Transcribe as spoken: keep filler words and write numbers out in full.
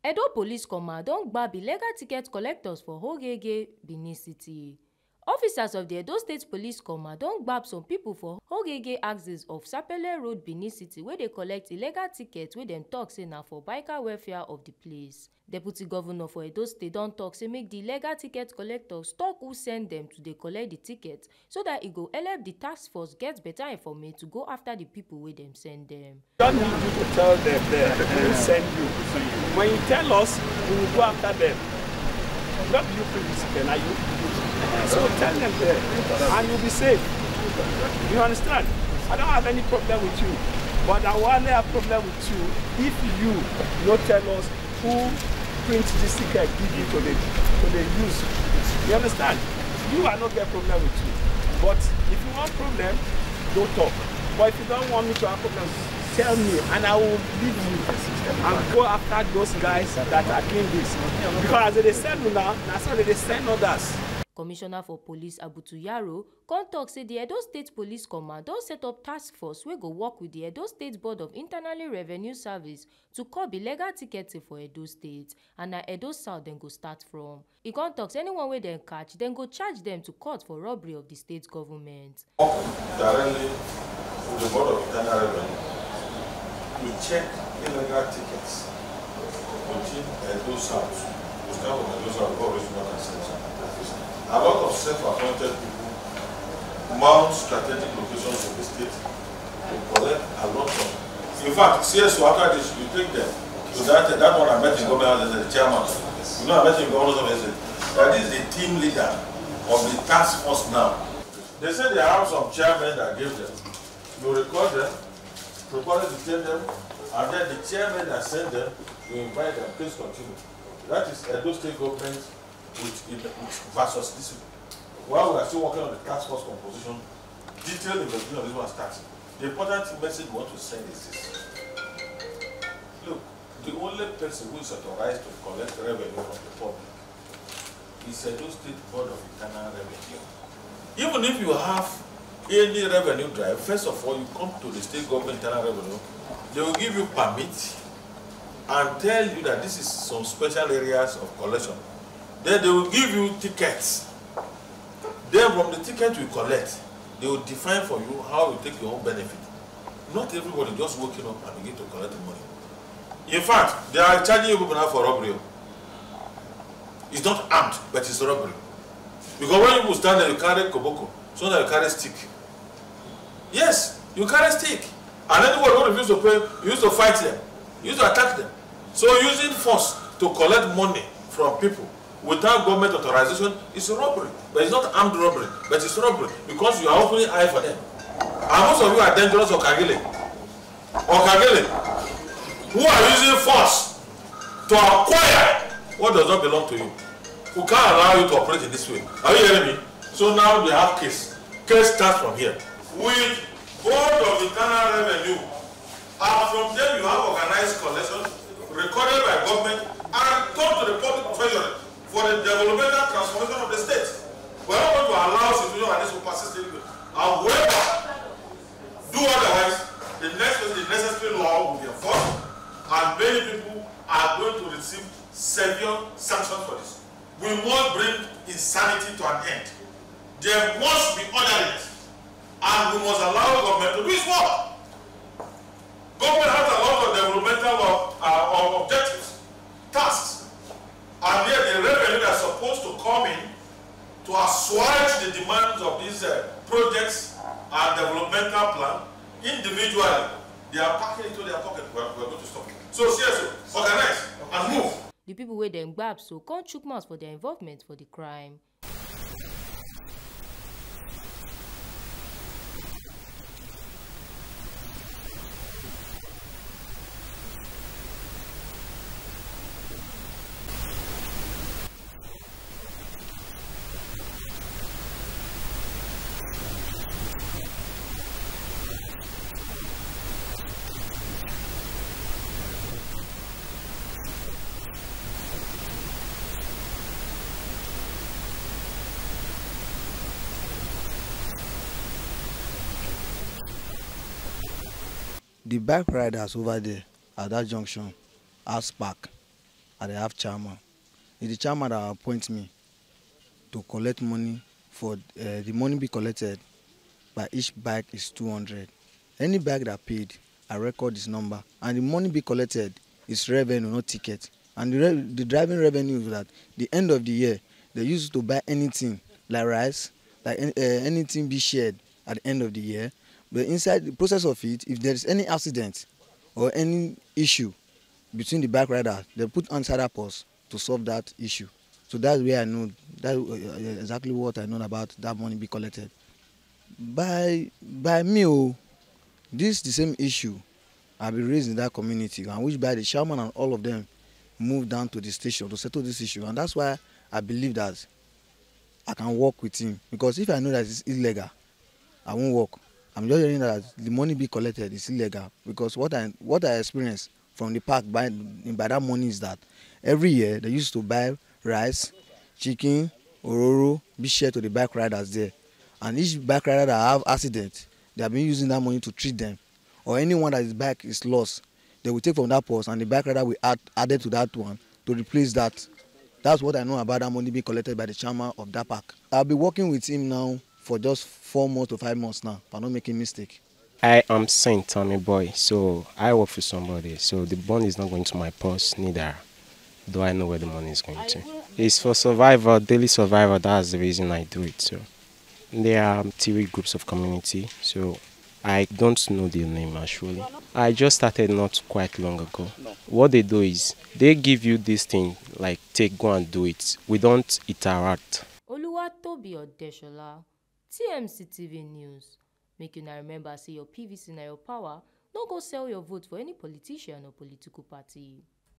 Edo Police Command don gbab illegal ticket collectors for Ogege, Benin City. Officers of the Edo State Police Command don gbab some people for Ogege axis of Sapele Road, Benin City, wey dey collect illegal tickets wey dem talk say na for biker welfare of the place. Deputy Governor for Edo State don talk say make the illegal ticket collectors talk who send them to dey collect the ticket, so that e go help the task force get better information to go after the people wey dem send them. Don't need you to tell them there who send you. When you tell us, we will go after them. Not you feel this again, are you? So tell them there, and you'll be safe. You understand? I don't have any problem with you, but I will only have problem with you if you no tell us who print this ticket give you to the, to the use. You understand? You are not get problem with you. But if you want problem, don't talk. But if you don't want me to have problem, tell me, and I will leave you and go after those guys that are doing this. Because as they send you now, that's how they send others. Commissioner for Police Abutu Yaro come talk say the Edo State Police Command don set up task force wey go work with the Edo State Board of Internal Revenue Service to curb illegal ticketing for Edo State, and na Edo South dem go start from. E come talk say anyone wey dem catch, dem go charge dem to court for robbery of the state government. Work directly with the Board of Internal Revenue to check illegal tickets within Edo South. We start from Edo South, go reach North and Central. A lot of self-appointed people mount strategic locations in the state to collect a lot of. In fact, C S O, after this, you take them to that, that one I met in government as the chairman. You know, I met in government as that is the team leader of the task force now. They say they have some chairmen that gave them. You record them, record, detain them, and then the chairman that sent them, you invite them. Please continue. That is Edo State government with, with versus this. While we are still working on the task force composition, detailed investigation of this one starts. The important message we want to send is this. Look, the only person who is authorized to collect revenue from the public is Edo State Board of Internal Revenue. Even if you have any revenue drive, first of all, you come to the state government internal revenue, they will give you permit and tell you that this is some special areas of collection. Then they will give you tickets. Then from the ticket you collect, they will define for you how you take your own benefit. Not everybody just waking up and begin to collect money. In fact, they are charging you people now for robbery. It's not armed, but it's robbery. Because when you stand there, you carry koboko, so that you carry stick. Yes, you carry stick. And anybody who refuse to pay, you used to fight them, you used to attack them. So using force to collect money from people without government authorization is robbery. But it's not armed robbery, but it's robbery because you are opening eye for them. And most of you are dangerous Okagile. Okagile, who are using force to acquire what does not belong to you. We can't allow you to operate in this way. Are you hearing me? So now they have case. Case starts from here. With Board of Internal Revenue, and from them you have organized collection recorded by government and returned to the public treasury for the developmental transformation of the state. We are not going to allow situation like this to persist anyway. And whoever do otherwise, the next the necessary law will be enforced, and many people are going to receive severe sanctions for this. We must bring insanity to an end. There must be orderliness, and we must allow government to do its work. Government has a lot of developmental uh, uh, objectives, tasks, and yet the revenue that's supposed to come in to assuage the demands of these uh, projects and developmental plan individually, they are packing it to their pocket. We're, we're going to stop it. So C S O, organize and move. The people wey dem gbab so come chook mouth for their involvement for the crime. The bike riders over there at that junction, house park. I dey have chairman. It's the chairman that appoint me to collect money for, uh, the money be collected by each bike is two hundred. Any bike that paid, I record his number. And the money be collected is revenue, not ticket. And the, re- the driving revenue is that the end of the year, they use it to buy anything like rice, like any, uh, anything be shared at the end of the year. But inside the process of it, if there is any accident or any issue between the bike rider, they put on side purse to solve that issue. So that's where I know, that uh, uh, exactly what I know about that money be collected. By by me, oh, this the same issue I be raised in that community, and which by the chairman and all of them moved down to the station to settle this issue, and that's why I believe that I can work with him, because if I know that it's illegal, I won't work. I'm just hearing that the money be collected is illegal, because what I what I experience from the park by by that money is that every year they used to buy rice, chicken, ororo, be shared to the bike riders there, and each bike rider that have accident, they have been using that money to treat them, or anyone that his bike is lost, they will take from that purse and the bike rider will add added to that one to replace that. That's what I know about that money being collected by the chairman of that park. I'll be working with him now for just four months to five months now, if I'm not making mistake. I am Saint, I'm a boy, so I work for somebody. So the bond is not going to my purse, neither do I know where the money is going to. It's for survival, daily survival. That's the reason I do it. So there are three groups of community. So I don't know their name actually. I just started not quite long ago. What they do is they give you this thing, like, take, go and do it. We don't interact. Oluwatobi Odeshola, T M C T V News. Make una remember say your P V C na your power. No go sell your vote for any politician or political party.